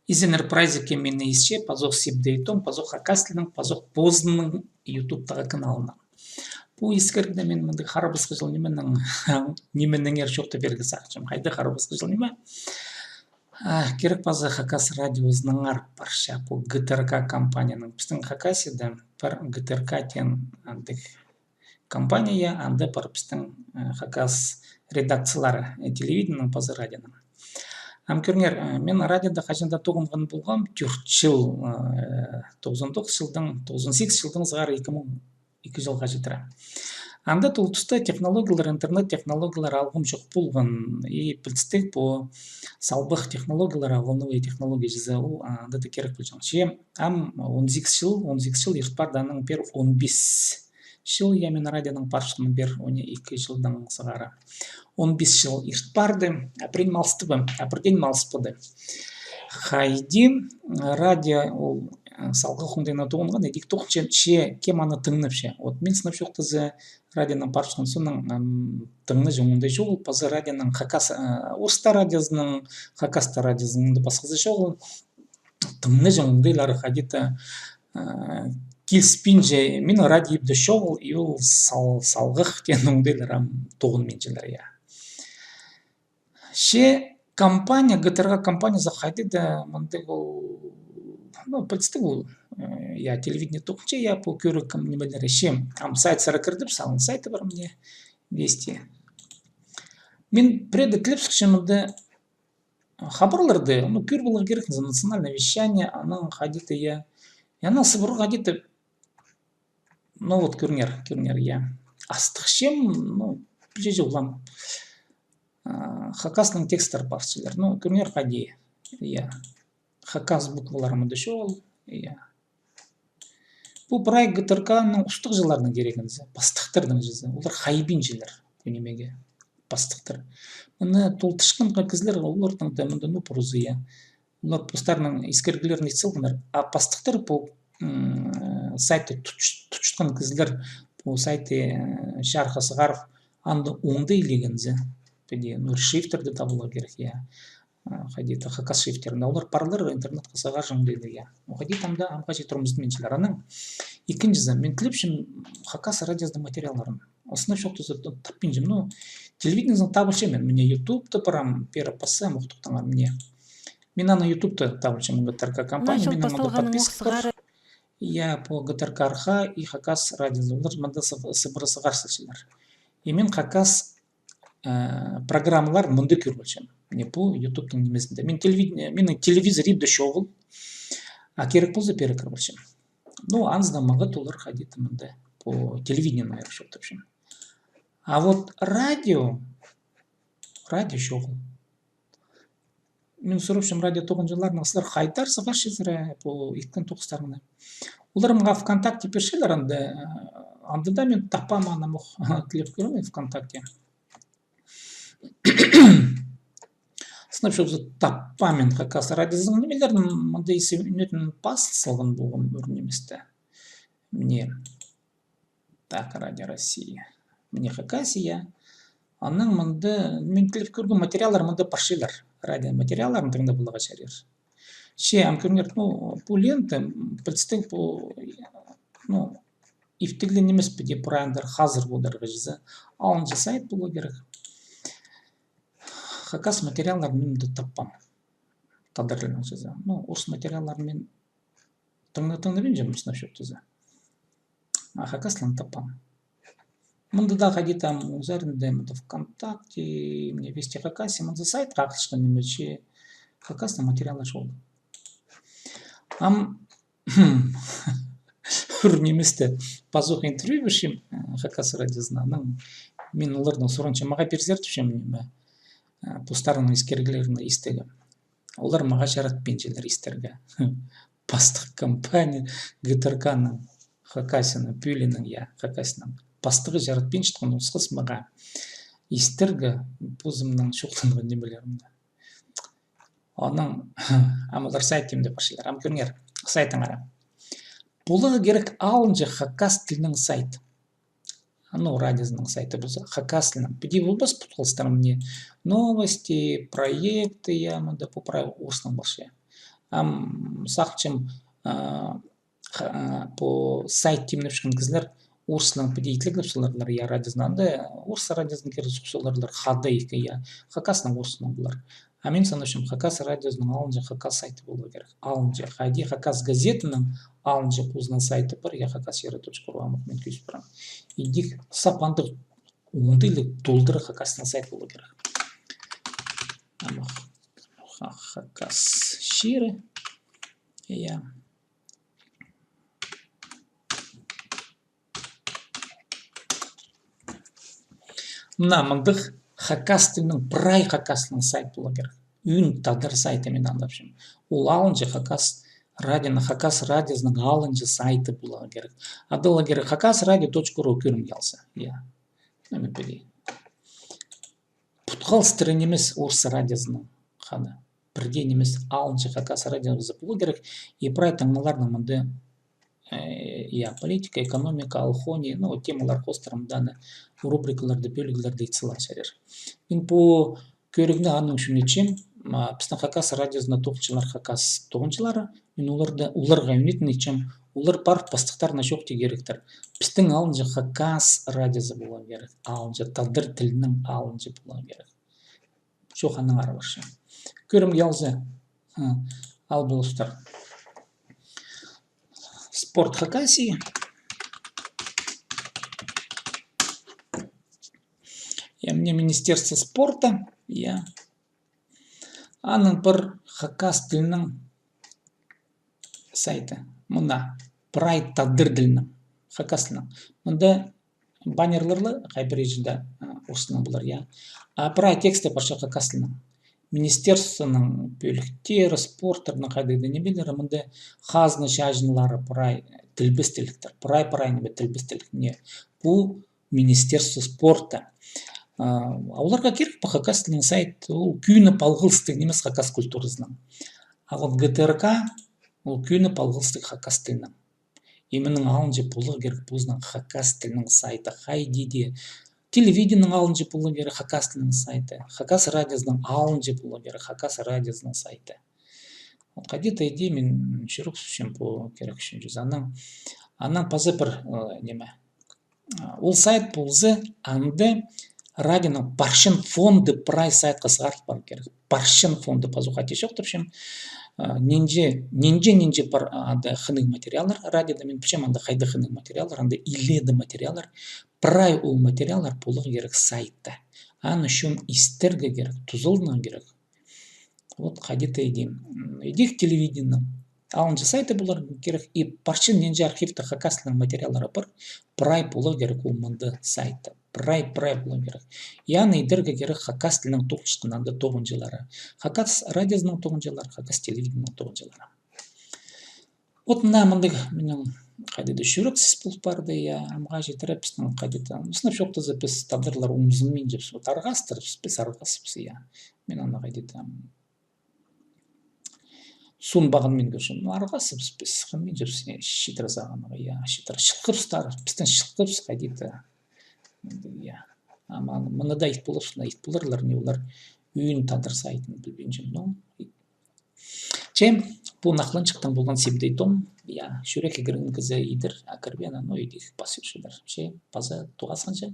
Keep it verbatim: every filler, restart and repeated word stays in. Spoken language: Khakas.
Изеннер прайзы, кем мині исче, пазох сибдей том, пазох хакас тілінің, пазох позының ютубтағы каналының. Пу искірігде мин мындағ харабысхы чыл нименің, нименеңер чоохтап пирерге сағынчам. Хайдағ харабысхы чыл ниме? А, кирек паза Хакас радиозынаңар парча, пу Г Т Р К компанияның. Пістің Хакасияда пір Г Т Р К теен андағ компания, анда пар пістің, э, хакас редакциялары, э, телевидениенің паза радионың. Ам кӧріңер, э, мин радиода хаҷан даа тоғынған полғам, тӧрт чыл, э, тоғызон тоғыс чылдаң, тоғызон сигіс чылдаң сығара ікі муң ікі чылға читіре. Анда ол туста технологиялар, интернет-технологиялар алғым чох полған. И пілдістіг, пу салбах технологиялар, волновые технологии чізе, ол, а, анда даа кирек полҷаң. Че ам он сигіс чыл, он сигіс чыл ирт парды, анаң пеер он пис чыл, я, мин радионаң парчатхан пеер он ікі чылдаң сығара. Он пис чыл ирт парды, а пірдее ниме алыспады, а пірдее ниме алыспады. Хайди, м, радио ол, м, салғах оңдайнаң тоғынған, идӧк тоғынча, че кем аны тыңнапча. Вот мин сынап чоохтаза, радионаң парчатхан соонаң, м, тыңнаҷаң оңдай чоғыл, паза радионаң хакас, э, орыстар радиозының, хакастар радиозының да пасхазы чоғыл. Тыңнаҷаң оңдайлары хайди-да, э, киліспинче, мин радио ибде чоғыл, и ол сал-, салғах теен оңдайлар ам тоғынминчалар, я. Че компания, Г Т Р К компаниясы хайди-да мындағ ол, ну, пілдістіг ол, э, я, телевидение тоғынча, я, пу кӧріг нимелері, че ам сайт сыра кірдім, салған сайты пар мына, Вести. Мин пірее тілеп сыхчам мында хабарларды, ну, кӧр поларға кирек, национальное вещание, анаң хайди-да, я. И анаң сыбыра хайди-да, ну, вот, кӧріңер, кӧріңер, я. Астыхчам, ну, пілче чоғыл ам. А, хакаснаң тексттер парчалар. Ну, кӧріңер хайди, я. Хакас буквалары мында чоғыл, я. Пу прай Г Т Р К-ның устағҷыларының кирегінзі, пастыхтарның чізе. Олар хайбинчалар пу нимеге, пастыхтар. Мыны толдырчатхан кізілер, оларның даа мында, ну, пурузы, я. Олар постарының искіріглерін ит салғаннар. А пастыхтар пу, м, сайтты тутч-, тутчатхан кізілер, пу сайтты, э, чарыхха сығарып, анда оңдай илегензі. Піди, ну, шрифттерді табыларға кирек, я. А, хайди-да хакас шрифттерінде. Олар парлар интернетке сығарҷаң дее, я. Ну, хайди-да ам даа амға читіре ӱзінминчелер. Анаң ікінҷізі, мин тілепчем хакас радиозының материалларын. Сынап чоохтаза, т-, таппинчам. Ну, телевидениезінең табылчам мин. Мына ютубта парам, пеер пассам, ох, тохтаңар, мына. Мин аны ютубта табылчам, Г Т Р К компания, мин аны подписка пар. Я, пу Г Т Р К Арха и Хакас радиозы. Олар мында сы-, сыбыра сығар салчалар. И мин хакас э, программалар мында кӧр полчам. Мына пу ютубтың нимезінде. Мин телевидение, минің телевизор ибде чоғыл. А кирек полза, пеер кір полчам. Ну, анзынаң мағат олар хайди-да мында пу телевидениенең айрылча тапчам. А вот радио, радио чоғыл. Мин сурапчам радио тоғынҷыларнаң, сірер хайдар сығарчазар, э, пу иткен тоғыстарыңны. Олар мағаа ВКонтакте пирчелер, анда, э, анда даа мин таппаам, аны ох тілеп кӧрем ВКонтакте. Сынап чоохтаза, таппаам мин хакас радиозының нимелерін, мында исі ӱнетін пас салған полғам ӱр ниместі. Мына. Так, Радио России. Мына Хакасия. Анаң мында, мин тілеп кӧрген материаллар мында парчалар. Радио материалларын тыңнап поларға чарир. Че, ам кӧріңер, ну, пу лента, м, пілдістіг, пу, ну, ифтігле нимес піди, прай андар хазыр поларға чізе. Алынҷа сайт поларға кирек. Хакас материалларын мин мында таппаам. Тадар тілінең чізе. Ну, орыс материалларын мин тыңна-, тыңнабинчам, сынап чоохтаза. А хакас тілін таппаам. Мында даа хайди-да ам узарында, мында ВКонтакте, мына Вести Хакасия, мында сайт хакасча ниме, че хакастың материаллары чоғыл. Ам ӱр ниместе пазох интервью пирчем, э, Хакас радиозына. Анаң мин оларнаң сурынчам, мағаа пирзер тіпчем ниме, э, постарының искіріглерін истерге. Олар мағаа чаратпинчалар истерге. Пастых компания Г Т Р К-ның, Хакасияның, пӧлиинің, я, Хакасияның пастығы чаратпинчатхан осхас мағаа истерге позымның чоохтанған нимелерімні. Анаң, ам олар сайт тимде парчалар. Ам кӧріңер, сайтыңар. Поларға кирек алынҷа хакас тілінің сайт. Ну, радиозының сайты полза, хакас тілінің. Піди полбас, пу толыстырым, мына новости, проекты, я, мында пу прай орыснаң парча. Ам сағынчам, а, ха-, а, пу сайт тимнепчеткен кізілер орыснаң піди итліглеп саларлар, я, радиозын, анда орыс радиозын кирек саларлар, хада ікі, я, хакаснаң, орыснаң полар. А мин санапчам, хакас радиозының алынҷа хакас сайты поларға кирек. Алынҷа, хайди хакас газетаның алынҷа позының сайты пар, я, хакас чирі точка ру, амох мин кӧзіт парам. Идӧк сап андағ оңдайлығ толдыра хакаснаң сайт поларға кирек. Амох ха-, хакас чирі. Я. Мына мындағ хакас тілінің, прай хакас тілінің сайт поларға кирек. Ӱн тадар сайты, мин андапчам. Ол алынҷа хакас радионың, хакас радиозының алынҷа сайты поларға кирек. Адаларға кирек хакас радио точка ру, кӧрімге алза. Я. Ну, мин піди. Путхалыстыра нимес орыс радиозының хада. Пірдее нимес, алынҷа хакас радиозы поларға кирек. И прай таңмаларның мында, э, я, политика, экономика, алхония, ну, темалар хоостыра мында аны рубрикаларда, пӧліглерде ит салар чарир. Мин пу кӧрігні аның ӱчӱн итчем, м, а, пістің хакас радиозында тоғынҷылар, хакас тоғынҷылары, мин оларны, оларға ӱнетін итчем, олар парып пастыхтарына чоохти киректер. Пістің алынҷа хакас радиозы поларға кирек, алынҷа тадар тілінің алынҷа поларға кирек. Чоох аннаңар парча. Кӧрімге алза, ы, ал полыстар. Спорт Хакасии. Я, мына Министерство спорта, я. Аның пір хакас тілінің сайты. Мына, прай тадар тілінің, хакас тілінің. Мында баннерлер ла, хай пірее чирде, а, орыс тілінең полар, я. А прай тексті парча хакас тілінең. Министерствоның пӧліктері, спорттарның хайдағ-да нимелері, мында хазна чаҷыннары прай тілбестеліктер. Прай-прай ниме тілбестелік. Мына, пу Министерство спорта. А, оларға кирек пе хакас тілінің сайт? Ол кӧні палғалыстығ нимес хакас культуразынаң. А вот ГТРК, ол кӧні палғалыстығ хакас тілінең. И мының алынҷа поларға кирек позының хакас тілінің сайты. Хайди дее. Телевидениенің алынҷа поларға кирек хакас тілінің сайты. Хакас радиозының алынҷа поларға кирек хакас радиозының сайты. Вот хайди-да иди мин чӱрексіпчем пу кирек ӱчӱн. Анаң, анаң паза пір, э, ниме. А, ол сайт полза, анда радионың парчан фонды прай сайтха сығарыл парарға кирек. Парчан фонды пазох ати чоохтапчам. А, нинҷе, нинҷе, нинҷе пар анда хынығ материаллар радиода, мин пілчем анда хайдағ хынығ материаллар, анда илееде материаллар. Прай ол материаллар поларға кирек сайтта. Аны чон истерге кирек, тузаланарға кирек. Вот хайди-да иди. М, идӧк телевидениенің алынҷа сайты поларға кирек, и парчан нинҷе архивта хакас тілінің материаллары пар, прай поларға кирек ол мында сайтта. Прай, прай поларға кирек. И аны идерге кирек хакас тілінең тоғынчатхан анда тоғынҷылары. Хакас радиозының тоғынҷылары, хакас телевидениенің тоғынҷылары. Вот мына мындағ минің хайди-да чӱрексіс пол парды, я, амға читіре пістің хайди-да. Сынап чоохтаза, піс тадарлар умзынминчебіс, вот арғастырбыс, піс арғасыбыс, я. Мин аны хайди-да суунбаған мин кӧрчем. Ну, арғасыбыс піс, хынминчебіс, я, читіре сағынарға, я, читіре чылғыбыстар, пістің чылғыбыс хайди-да. Я. Ам мыны даа ит поларбыс, ит поларлар, не олар ӱн тадар сайтын пілбинчем. Ну, Че, пу нахланҷыхтаң полған сибдей том, я, чӱрекке кірген кізі идер, а кірбеен, ну, идӧк пас чӧрчелер. Че, паза тоғасханҷа,